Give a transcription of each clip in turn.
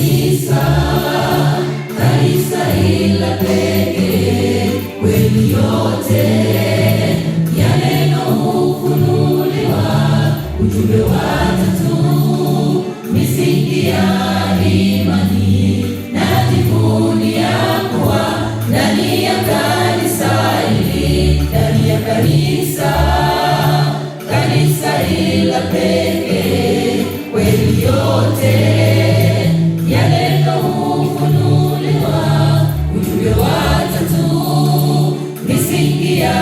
Kanisa, kanisa ila pekee, kweli yote ya neno hufunuliwa, ujumbe wa tatu, misingi ya imani, najivunia kuwa ndani ya kanisa hili, ndani ya kanisa, kanisa ila pekee, kweli yote ya neno hufunuliwa, ujumbe wa tatu, misingi ya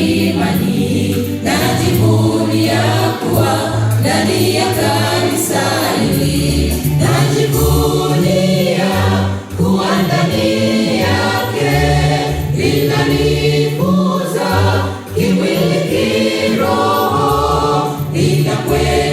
imani, najivunia kuwa ndani ya kanisa hili, najivunia kuwa ndani yake, linanikuza kimwili, kiroho, linakwenda